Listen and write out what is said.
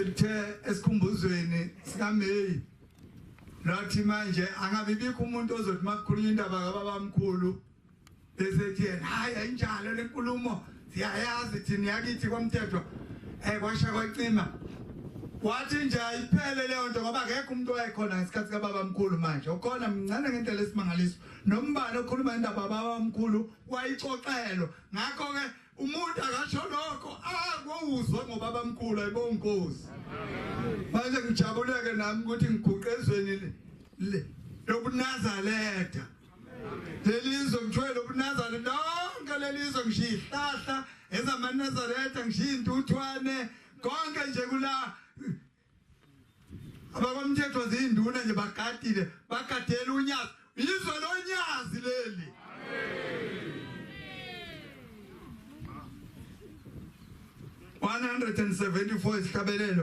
Lithe esikhumbuzweni sikaMeyi lathi manje angabibikho umuntu ozothi makukhulunywa indaba kababamkhulu bese ethi yena hayi ayinjalo le nkulumo, siyayazi thina yakithi kwaMthethwa, kwasha kwacima. Wathi nje ayiphele leyo nto ngoba akekho umuntu owayekhona ngesikhathi kababamkhulu. Manje ukhona mncane ngendlela esimangaliso, nombani okhuluma indaba kababamkhulu wayixoxelwa. Ngakho-ke umuntu akasho lokho akwuzwa ngobabamkhulu. Ayibonkosi, manje ngijabuleke nami ukuthi ngiguqe ezweni lobuNazaretha. Lelizwe ngithwele ubuNazaretha lonke lelizwe, ngishiya ihlahla ezamaNazaretha, ngishiya intuthwane, konke nje kula. AbakwaMthethwa ziyinduna nje, bagadile, bagadela uNyazi, izwe loNyazi leli. 174 isihlabelelo.